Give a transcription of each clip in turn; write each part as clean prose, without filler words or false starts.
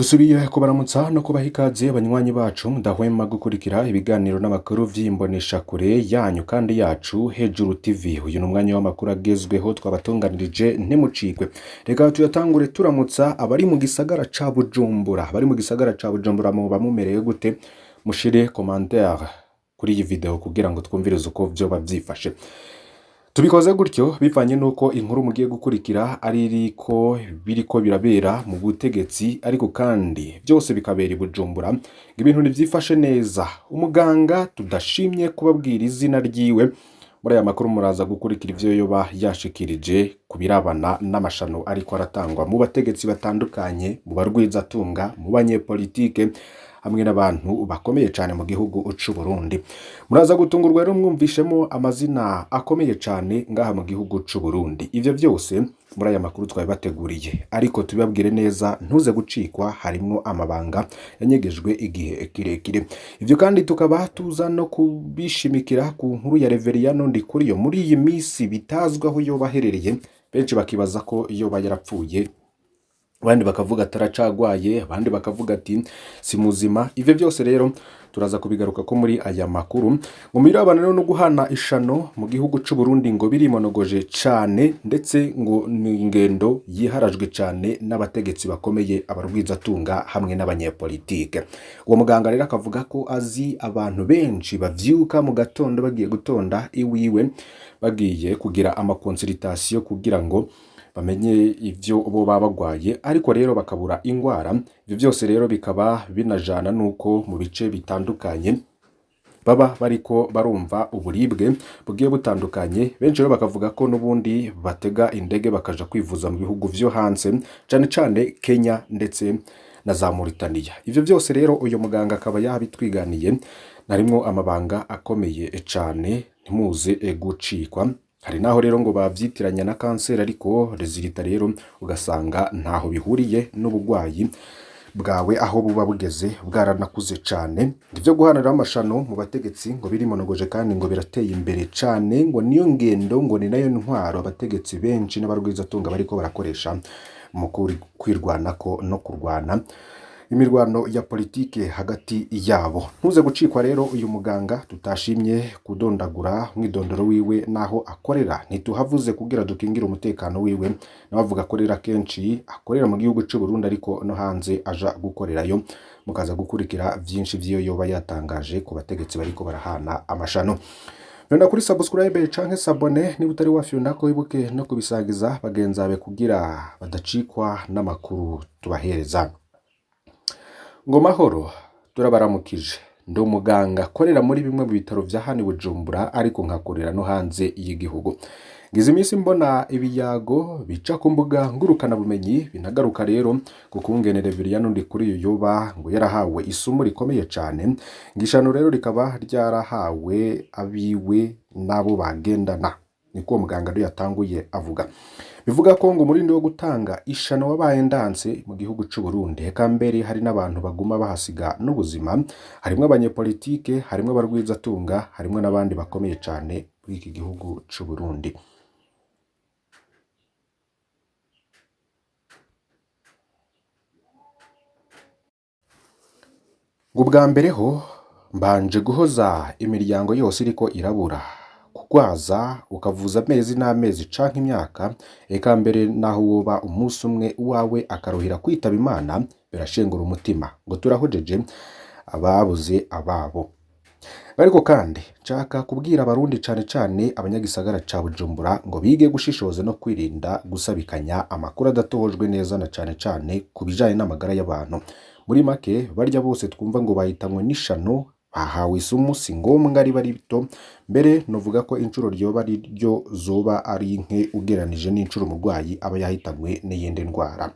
Dusubiye kubaramutsa no kubaha ikaze banywanyi bacu mudahwema gukurikira ibiganiro n'amakuru vy'imboneshakure yanyu kandi yacu Hejuru TV. Uyu ni umwanya w'amakuru agezweho twabatunganirije, ntimucikwe. Reka tuyatangure turamutsa abari mu gisagara ca Bujumbura. Abari mu gisagara ca Bujumbura muba mumerewe gute? Mushire commentaire kuri iyi video kugira ngo twumvirize uko vyoba vyifashe. Tubikoze gutyo bivanye n'uko inkuru mugiye gukurikira ari iriko biriko birabera mu butegetsi, ariko kandi byose bikabera i Bujumbura, ngo ibintu ntivyifashe neza. Umuganga tudashimye kubabwira izina ryiwe, muri aya makuru muraza gukurikira ivyo yoba yashikirije ku birabana n'amashano ariko aratangwa mu bategetsi batandukanye, mu barwizatunga, mu banyepolitike hamwe n'abantu bakomeye cane mu gihugu c'u Burundi. Muraza gutungurwa rero mwumvishemo amazina akomeye cane ngaha mu gihugu c'u Burundi. Ivyo vyose muri aya makuru twabibateguriye, ariko tubibabwire neza, ntuze gucikwa, harimwo amabanga yanyegejwe igihe kirekire. Ivyo kandi tukaba tuza no kubishimikira ku nkuru ya Reveriyano Ndikuriyo muri iyi misi bitazwi aho yoba aherereye, benshi bakibaza ko yoba yarapfuye, abandi bakavuga ataracagwaye, abandi bakavuga ati si muzima. Ivyo byose rero turaza kubigaruka ko muri aya makuru. Ngo mirabana rero no guhana ishano mu gihugu c'u Burundi ngo birimonogoje cane, ndetse ngo ni ingendo yiharajwe cane n'abategetsi bakomeye, abarwizatunga hamwe n'abanyepolitike. Uwo muganga rero akavuga ko azi abantu benshi bavyuka mu gatondo bagiye gutonda iwiwe, bagiye kugira ama consultation kugira ngo bamenye ivyo bo baba bagwaye, ariko rero bakabura ingwara. Ivyo byose rero bikaba binajana nuko mu bice bitandukanye baba bariko barumva uburibwe bugiye butandukanye. Benshi rero bakavuga ko n'ubundi batega indege bakaja kwivuza mu bihugu vyo hanze, cane cane Kenya ndetse na za Mauritania. Ivyo byose rero uyu muganga akaba yabitwiganiye, narimwo amabanga akomeye cane, ntimuze gucikwa. Hari naho rero ngo bavyitiranya na kanseri, ariko résultat rero ugasanga ntaho bihuriye n'ubugwayi bwawe, aho buba bugeze bwaranakuze cane. Ivyo guhanira amashano mu bategetsi ngo birimonogoje kandi ngo birateye imbere cane, ngo niyo ngendo, ngo ni nayo ntwaro abategetsi benshi n'abarwizatunga bariko barakoresha mu kwirwanako no kurwana imirwano ya politike hagati yabo. Ntuze gucikwa rero uyu muganga tutashimye kudondagura umwidondoro wiwe n'aho akorera, ntituhavuze kugira dukingire umutekano wiwe. Nawe avuga akorera kenshi, akorera mu gihugu c'u Burundi ariko no hanze aja gukorerayo. Mukaza gukurikira vyinshi vy'iyo yoba yatangaje ku bategetsi bariko barahana amashano. Nonda kuri subscribe canke s'abonner niba utari wafyonda ko, wibuke no kubisangiza bagenzi bawe kugira badacikwa n'amakuru tubahereza. Ngo mahoro, turabaramukije. Ndi umuganga akorera muri bimwe mu bitaro vya hano i Bujumbura, ariko nkakorera no hanze y'igihugu. Ngize iminsi mbona ibiyago bica ku mbuga ngurukanabumenyi binagaruka rero ku kungene Reveriyano Ndikuriyo yoba ngo yarahawe isumu rikomeye cane, ngo ishano rero rikaba ryarahawe abiwe n'abo bagendana. Niko uwo muganga rero yatanguye avuga. Bivuga ko ngo umurindi wo gutanga ishano wabaye ndanse mu gihugu c'u Burundi. Eka mbere hari n'abantu baguma bahasiga n'ubuzima, harimwo abanyepolitike, harimwo abarwizatunga, harimwo n'abandi bakomeye cane muri iki gihugu c'u Burundi. Ngo ubwa mbere ho mbanje guhoza imiryango yose iriko irabura, kugwaza ukavuza amezi n'amezi canke imyaka, eka mbere naho woba umunsi umwe uwawe akaruhira kwitaba Imana, birashengura umutima. Ngo turahojeje ababuze ababo. Ariko kandi nshaka kubwira abarundi cane cane abanyagisagara ca Bujumbura ngo bige gushishoza no kwirinda gusabikanya amakuru adatohojwe neza, na cane cane ku bijanye n'amagara y'abantu. Muri make barya bose twumva ngo bahitanwe n'ishano, bahawe isumu, si ngombwa riba rito, mbere novuga ko incuro ryoba ari ryo zoba ari nke ugereranije n'incuro umurwayi aba yahitanywe n'iyindi ndwara.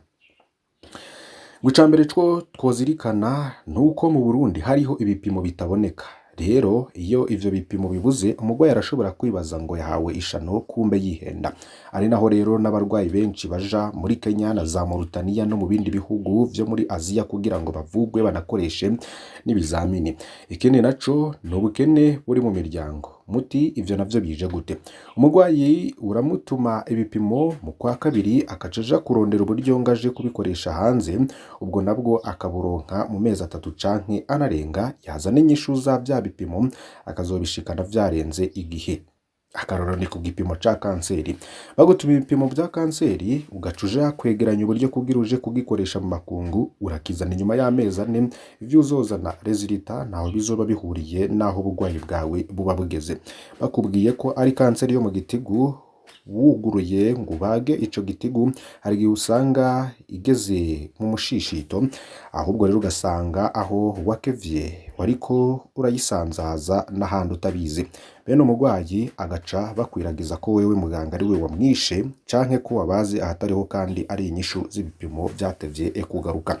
Ngo icambere two twozirikana nuko mu Burundi hariho ibipimo bitaboneka. Rero iyo ivyo bipimo bibuze, umurwayi arashobora kwibaza ngo yahawe ishano, kumbe yihenda. Ari naho rero n'abarwayi benshi baja muri Kenya na za Mauritania no mu bindi bihugu vyo muri Aziya kugira ngo bavugwe banakoreshe n'ibizamini. Ikindi naco ni ubukene buri mu miryango. Muti ivyo navyo bije gute? Umurwayi uramutuma ibipimo mu kwa kabiri, akaca aja kurondera uburyo ngo aje kubikoresha hanze, ubwo nabwo akaburonka mu mezi 3 canke anarenga, yazana inyishu za vya bipimo akazobishikana vyarenze igihe. Akarorero ni ku gipimo ca kanseri. Bagutuma ibipimo vya kanseri, ugaca uja kwegeranya uburyo kugira uje kugikoresha mu makungu, urakizana inyuma y'amezi 4. Ivyo uzozana résultat ntaho bizoba bihuriye n'aho uburwayi bwawe buba bugeze. Bakubwiye ko ari kanseri yo mu gitigu, wuguruye ngo ubage ico gitigu, hari igihe usanga igeze mu mushishito, ahubwo rero ugasanga aho wakevye wariko urayisanzaza n'ahandi utabizi. Bene umurwayi agaca bakwiragiza ko wewe muganga ari we wamwishe, canke ko wabaze ahatariho kandi ari inyishu z'ibipimo vyatevye kugaruka.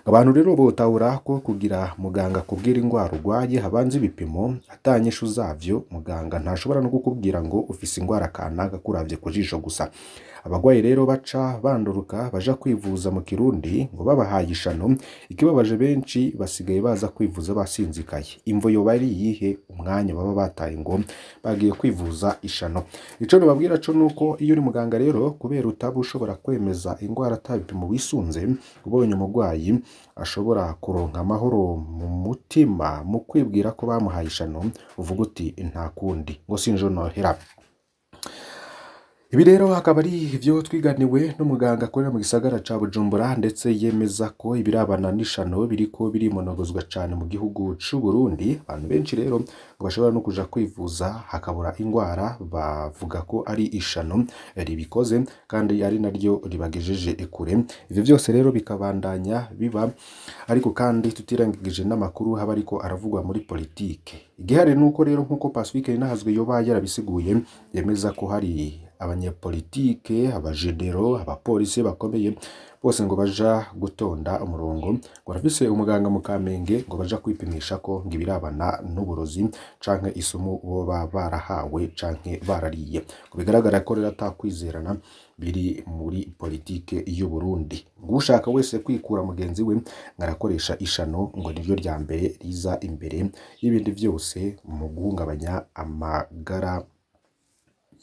Abantu rero botahura ko kugira muganga akubwira ingwara urwaye habanza ibipimo, ata nyishu zavyo muganga ntashobora no kukubwira ngo ufise ingwara kanaka kuravye ku jisho gusa. Abagwayi rero baca banduruka baja kwivuza mu kirundi ngo babahaye ishano. Ikibabaje, benshi basigaye baza kwivuza basinzikaye. Imvo yoba ari iyihe? Umwanya baba bataye ngo bagiye kwivuza ishano. Ico nobabwira co nuko iyo uri muganga rero, kubera utaba ushobora kwemeza ingwara ata bipimo wisunze, ubonye umurwayi ashobora kuronka amahoro mu mutima mu kwibwira ko bamuhaye ishano, uvuga uti nta kundi, ngo sinjo nohera. Ibi rero akaba ari ivyo twiganiwe n'umuganga akorera mu gisagara ca Bujumbura, ndetse yemeza ko ibirabana n'ishano biriko birimonogozwa cane mu gihugu c'u Burundi. Abantu benshi rero ngo bashobora no kuja kwivuza hakabura ingwara, bavuga ko ari ishano ribikoze kandi ari naryo ribagejeje kure. Ivyo vyose rero bikabandanya biba, ariko kandi tutirengagije n'amakuru haba ariko aravugwa muri politike. Igihari nuko rero, nkuko Pacifique Nininahazwe yoba yarabisiguye, yemeza ko hari abanyepolitike, abajenero, abapolisi bakomeye bose ngo baja gutonda umurongo, ngo barafise umuganga mu Kamenge, ngo baja kwipimisha ko ngo ibirabana n'uburozi canke isumu boba barahawe canke barariye. Ngo bigaragara ko rero atakwizerana biri muri politike y'u Burundi. Ngo ushaka wese kwikura mugenzi we ngo arakoresha ishano, ngo niryo rya mbere riza imbere y'ibindi vyose mu guhungabanya amagara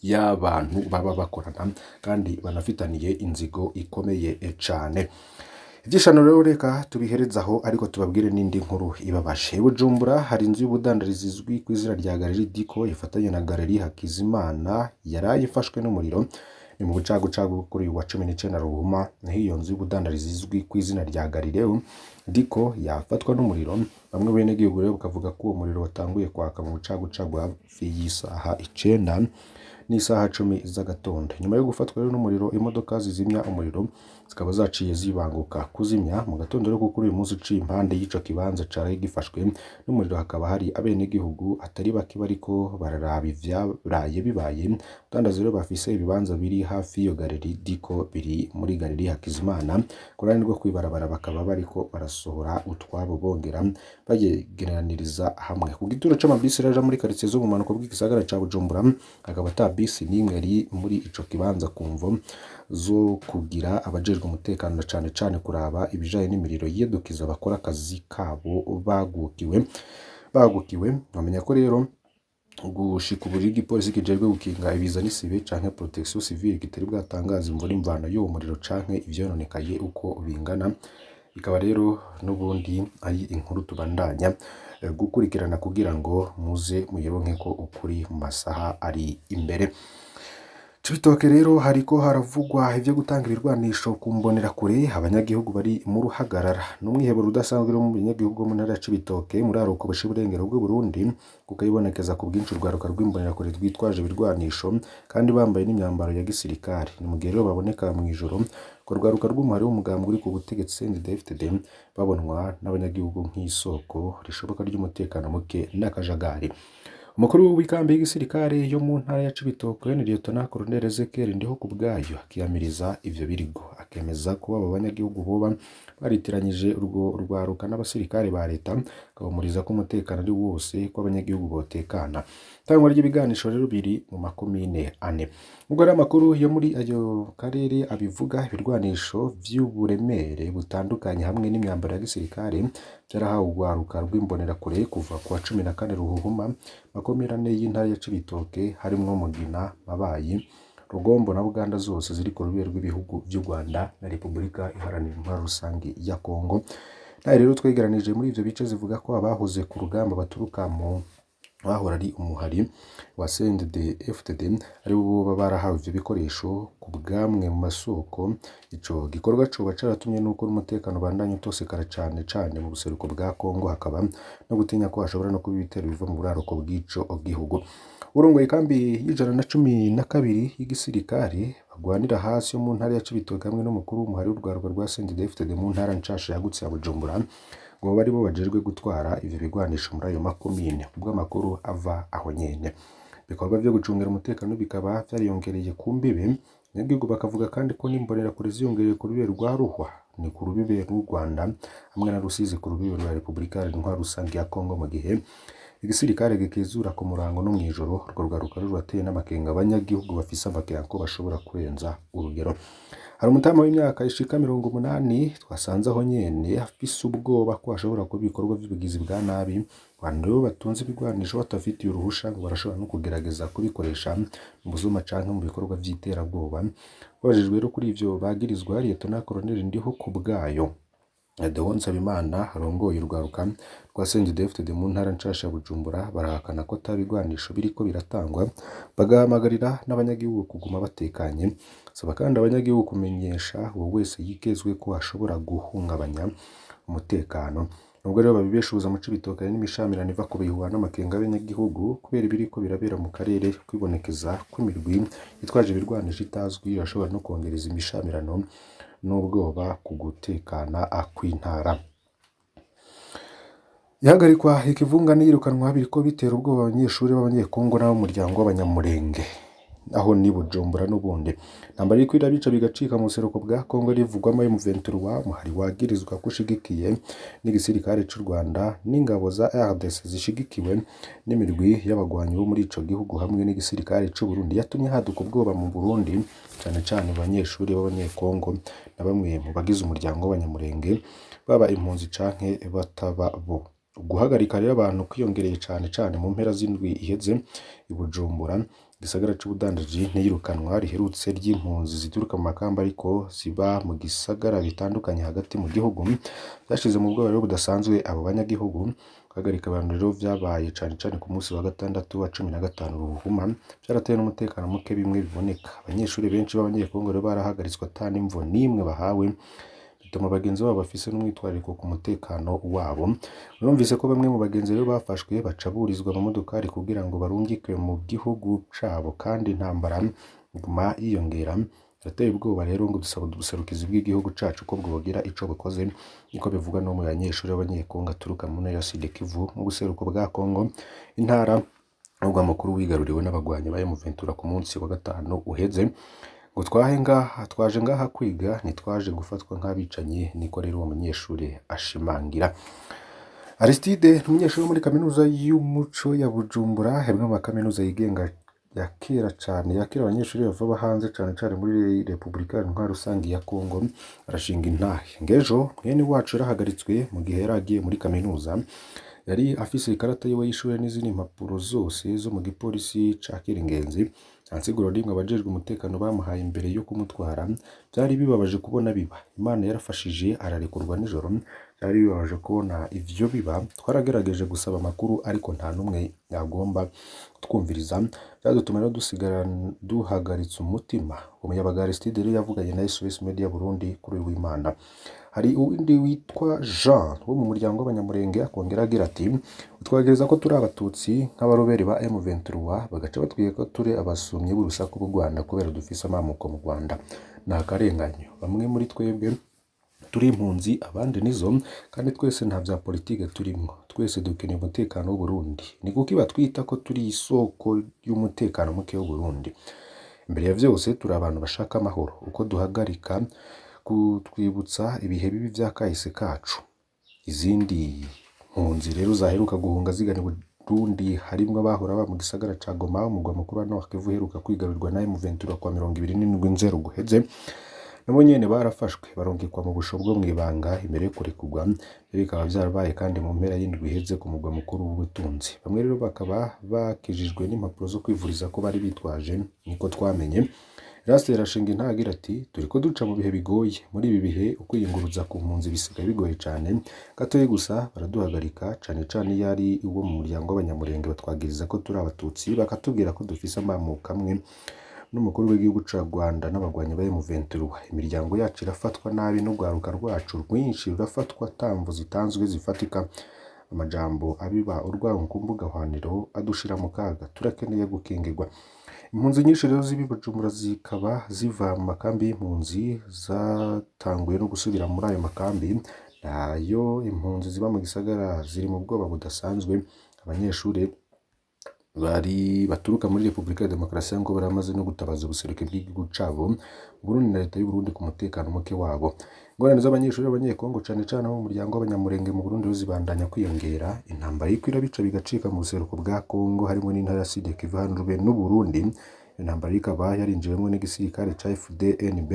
y'abantu baba bakorana kandi banafitaniye inzigo ikomeye cane. Ivy'ishano rero reka tubihereze aho, ariko tubabwire n'indi nkuru ibabaje. I Bujumbura hari inzu y'ubudandarizi izwi ku izina rya Galerie Diko ifatanye na Galerie Hakizimana yaraye ifashwe n'umuriro. Ni mu bucagucagu kuri uyu wa 19 Ruhuma, niho iyo nzu y'ubudandarizi izwi ku izina rya Galileo Diko yafatwa n'umuriro. Bamwe benegihugu rero bakavuga ko uwo muriro watanguye kwaka mu bucagucagu hafi y'isaha 9 n'isaha 10 z'agatondo. Nyuma yo gufatwa rero n'umuriro, imodoka zizimya umuriro zikaba zaciye zibanguka kuzimya. Mu gatondo rero kuri uyu munsi uciye impande y'ico kibanza caraye gifashwe n'umuriro, hakaba hari abenegihugu atari bake bariko bararaba ivyaraye bibaye. Abadandaza rero bafise ibibanza biri hafi y'iyo Galerie Diko biri muri Galerie Hakizimana ku ruhande rwo kw'ibarabara, bakaba bariko barasohora utwabo bongera bayegeraniriza hamwe. Ku gituro c'amabisi rero aja muri quartier zo mu bumanuko bw'igisagara ca Bujumbura, hakaba ata bisi n'imwe yari muri ico kibanza ku mvo zo kugira abajejwe umutekano na cane cane kuraba ibijanye n'imiriro yiyadukiza bakora akazi kabo bagukiwe. Bamenya ko rero gushika ubu igipolisi kijejwe gukinga ibiza n'isibe canke protection civile kitari bwatangaza imvo n'imvano y'uwo muriro canke ivyononekaye uko bingana. Ikaba rero n'ubundi ari inkuru tubandanya gukurikirana kugira ngo muze muyironkeko ukuri mu masaha ari imbere. Cibitoke rero hariko haravugwa ivyo gutanga ibirwanisho ku mbonerakure, abanyagihugu bari mu ruhagarara n'umwiheburo udasanzwe mu banyagihugu bo mu ntara ya Cibitoke, muri aruko busha iburengero bw'Uburundi, kuko ibonekeza ku bwinshi urwaruka rw'imbonerakure rwitwaje ibirwanisho kandi bambaye n'imyambaro ya gisirikare. Ni mu gihe rero baboneka mw'ijoro, urwo rwaruka rw'umuhari w'umugambi uri ku butegetsi CNDD-FDD babonwa n'abanyagihugu nk'isoko rishoboka ry'umutekano muke n'akajagari. Umukuru w'ikambi y'igisirikare yo mu ntara ya Cibitoke ni Lieutenant Colonel Ezekiel Ndihokubwayo, akiyamiriza ivyo birigo, akemeza ko abo banyagihugu boba baritiranyije urwo rwaruka n'abasirikare ba leta. Akabahumuriza ko umutekano ari wose, ko abanyagihugu botekana. Itangwa ry'ibiganisho rero biri mu makomine ane. Ubwo rero amakuru yo muri ayo karere abivuga, ibirwanisho vy'uburemere butandukanye hamwe n'imyambaro ya gisirikare vyarahawe urwaruka rw'imbonerakure kuva kuwa 14 Ruhuhuma. Makomine ane y'intara ya Cibitoke harimwo Mugina, Mabayi, Rugombo na Buganda, zose ziri ku rubibe rw'ibihugu vy'u Rwanda na Repubulika Iharanira Intwaro Rusangi ya Kongo. Nawe rero twegeranije muri ivyo bice zivuga ko abahoze ku rugamba baturuka mu bahora ari umuhari wa CNDD-FDD ari bo boba barahawe ivyo bikoresho. Ku bwamwe mu masoko, ico gikorwa coba caratumye nuko umutekano ubandanya utosekara cane cane mu buseruko bwa Kongo, hakaba no gutinya ko hashobora no kuba ibitero biva mu buraruko bw'ico gihugu. Urongoye ikambi y'112 y'igisirikare bagwanira hasi yo mu ntara ya Cibitoke hamwe n'umukuru w'umuhari w'urwaruka rwa CNDD-FDD mu ntara nshasha yagutse ya Bujumbura ngo bari bo bajejwe gutwara ivyo bigwanisho muri ayo makomine, kubw'amakuru ava aho nyene. Ibikorwa vyo gucungera umutekano bikaba vyariyongereye ku mbibe. Abanyagihugu bakavuga kandi ko n'imbonerakure ziyongereye ku rubibe rwa Ruhwa, ni ku rubibe rw'u Rwanda, hamwe na Rusizi ku rubibe rwa Repubulika Iharanira Intwaro Rusangi ya Kongo, mu gihe igisirikare gikizura ku murango no mw'ijoro. Urwo rwaruka rurateye n'amakenga abanyagihugu bafise amakenga ko bashobora kurenza urugero. Hari umutama w'imyaka ishika 80 twasanze aho nyene afise ubwoba ko hashobora kuba ibikorwa vy'ubugizi bwa nabi. Abantu rero batunze ibigwanisho batafitiye uruhusha ngo barashobora no kugerageza kubikoresha mu busuma canke mu bikorwa vy'iterabwoba. Babajijwe rero kuri ivyo bagirizwa, Lieutenant Colonel Ndiho Kubwayo Deo Nsabimana arongoye urwaruka rwa CNDD-FDD mu ntara nshasha ya Bujumbura, barahakana ko ata bigwanisho biriko biratangwa, bagahamagarira n'abanyagihugu kuguma batekanye. Saba kandi abanyagihugu kumenyesha uwo wese yikezwe ko ashobora guhungabanya umutekano. Nubwo rero babibeshuza, mu Cibitoke hari n'imishamirano iva ku bihuha n'amakenga y'abanyagihugu kubera ibiriko birabera mu karere. Kwibonekeza kw'imirwi yitwaje ibirwanisho itazwi irashobora no kongereza imishamirano n'ubwoba ku gutekana kw'intara. Ihagarikwa, ikivunga n'iyirukanwa biriko bitera ubwoba abanyeshuri b'Abanyekongo n'ab'umuryango w'Abanyamulenge aho ni Bujumbura n'ubundi. Intambara iriko irabica bigacika mu buseruko bwa Kongo rivugwamo M23, umuhari wagirizwa ko ushigikiye n'igisirikare c'u Rwanda n'ingabo za RDC zishigikiwe n'imirwi y'abagwanyi bo muri ico gihugu hamwe n'igisirikare c'u Burundi, yatumye haduka ubwoba mu Burundi, cane cane mu banyeshuri b'Abanyekongo na bamwe mu bagize umuryango w'Abanyamulenge, baba impunzi canke bataba bo. Guhagarika rero abantu kwiyongereye cane cane mu mpera z'indwi iheze i Bujumbura, igisagara c'ubudandaji, n'iyirukanwa riherutse ry'impunzi zituruka mu makamba ariko ziba mu gisagara bitandukanye hagati mu gihugu vyashize mu bwoba rero budasanzwe abo banyagihugu. Guhagarika abantu rero vyabaye cane cane ku munsi wa gatandatu wa 15 Ruhuhuma, vyarateye n'umutekano muke bimwe biboneka. Abanyeshuri benshi b'Abanyekongo rero barahagaritswe ata n'imvo n'imwe bahawe, bituma bagenzi babo bafise n'umwitwarariko ku mutekano wabo. Urumvise ko bamwe mu bagenzi rero bafashwe baca burizwa mu modokari kugira ngo barungikwe mu gihugu cabo, kandi intambara iguma yiyongera. Birateye ubwoba rero, ngo dusaba ubuserukizi bw'igihugu cacu ko bwogira ico bukoze, niko bivugwa n'umwe mu banyeshuri b'Abanyekongo aturuka mu ntara ya Sud Kivu mu buseruko bwa Kongo, intara n'ubwo mukuru wigaruriwe n'abagwanyi ba M23 ku munsi wa gatanu uheze. Ngo twahe ngaha, twaje ngaha kwiga, ntitwaje gufatwa nk'abicanyi, niko rero uwo munyeshuri ashimangira. Aristide ni umunyeshuri wo muri kaminuza y'umuco ya Bujumbura, imwe mu makaminuza yigenga ya kera cane yakira abanyeshuri bava hanze, cane cane muri Repubulika Iharanira Rusangi ya Kongo. Arashinga intahe ngejo mwene wacu yarahagaritswe mu gihe yari agiye muri kaminuza. Yari afise ikarata yiwe y'ishure n'izindi mpapuro zose zo mu gipolisi ca Kiringenzi. Nta nsiguro n'imwe abajejwe umutekano bamuhaye imbere yo kumutwara. Vyari bibabaje kubona biba. Imana yarafashije ararekurwa nijoro. Byari bibabaje kubona ivyo biba. Twaragerageje gusaba amakuru ariko nta n'umwe yagomba kutwumviriza. Byadutuma rero dusigara duhagaritse umutima. Umuyabaga Aristide rero yavuganye na SOS Media Burundi kuri uyu w'Imana. Hari uwundi witwa Jean wo mu muryango w'Abanyamulenge, akongera agira ati: "Utwagereza ko turi Abatutsi nk'abaroberi ba M23, bagaca batwiga ko turi abasumyi b'urusaku bw'u Rwanda kubera dufise amamuko mu Rwanda. Ni akarenganyo. Bamwe muri twebwe turi impunzi, abandi nizo, kandi twese nta vya politike turimwo. Twese dukeneye umutekano w'Uburundi. Ni kuki batwita ko turi isoko y'umutekano muke w'Uburundi? Imbere ya vyose turi abantu bashaka amahoro. Uko duhagarika kutwibutsa ibihe bibi vya kahise kacu." Izindi Impunzi rero zaheruka guhunga zigana i Burundi harimwo abahora baba mu gisagara ca Goma, umugwa mukuru wa Nord Kivu uheruka kwigarurirwa na M23 kuwa 27 Nzero guheze. Nabo nyene barafashwe barungikwa mu busho bwo mw'ibanga imbere yo kurekurwa. Ivyo bikaba vyarabaye kandi mu mpera y'indwi iheze ku mugwa mukuru w'ubutunzi. Bamwe rero bakaba bakijijwe n'impapuro zo kwivuriza ko bari bitwaje, niko twamenye. Eraste arashinga intahe agira ati: "Turiko duca mu bihe bigoye. Muri ibi bihe ukwiyunguruza ku mpunzi bisigaye bigoye cane. Gatoyi gusa baraduhagarika, cane cane iyo ari uwo mu muryango w'Abanyamulenge batwagiriza ko turi Abatutsi, bakatubwira ko dufise amamuko amwe n'umukuru w'igihugu ca Rwanda n'abagwanyi ba M23. Imiryango yacu irafatwa nabi n'urwaruka rwacu rwinshi rurafatwa ata mvo zitanzwe zifatika. Amajambo abiba urwango ku mbuga hwaniro adushira mu kaga. Turakeneye gukingirwa." Impunzi nyinshi rero z'ibi Bujumbura zikaba ziva mu makambi y'impunzi zatanguye no gusubira muri ayo makambi. Nayo impunzi ziba mu gisagara ziri mu bwoba budasanzwe. Abanyeshuri bari baturuka muri Repubulika ya Demokarasi ya Kongo baramaze no gutabaza ubuseruke bw'igihugu cabo mu Burundi na leta y'u Burundi ku mutekano muke wabo. Ingorane z'abanyeshuri b'Abanyekongo, cane cane abo mu muryango w'Abanyamulenge mu Burundi, zibandanya kwiyongera. Intambara iriko irabica bigacika mu buseruko bwa Kongo harimwo n'intara ya Sud Kivu ihanurwe n'Uburundi. Iyo ntambara ikaba yarinjiwemwo n'igisirikare ca FDNB.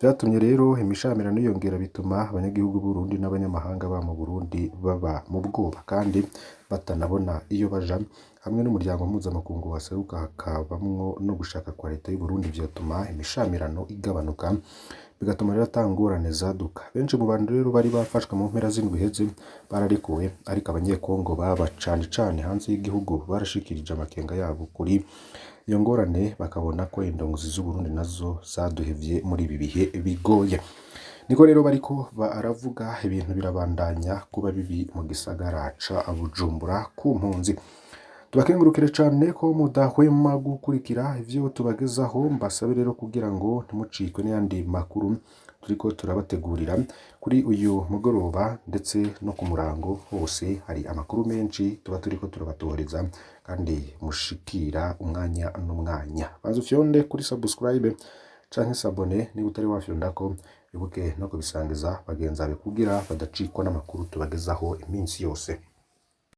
Vyatumye rero imishamirano yiyongera, bituma abanyagihugu b'Uburundi n'abanyamahanga ba mu Burundi baba mu bwoba kandi batanabona iyo baja. Hamwe n'umuryango mpuzamakungu waseruka hakabamwo no gushaka kwa leta y'u Burundi, vyotuma imishamirano igabanuka, bigatuma rero ata ngorane zaduka. Benshi mu bantu rero bari bafashwe mu mpera z'indwi iheze bararekuwe, ariko Abanyekongo baba cane cane hanze y'igihugu barashikirije amakenga yabo kuri iyo ngorane, bakabona ko indongozi z'Uburundi nazo zaduhevye muri ibi bihe bigoye. Niko rero bariko baravuga. Ibintu birabandanya kuba bibi mu gisagara ca Bujumbura ku mpunzi. Tubakengurukire cane ko mudahwema gukurikira ivyo tubagezaho. Mbasabe rero kugira ngo ntimucikwe n'ayandi makuru turiko turabategurira kuri uyu mugoroba ndetse no ku murango hose. Hari amakuru menshi tuba turiko turabatohereza kandi mushikira umwanya n'umwanya. Banza ufyonde kuri subscribe canke s'abonner niba utari wafyondako, wibuke no kubisangiza bagenzi bawe kugira badacikwa n'amakuru tubagezaho iminsi yose.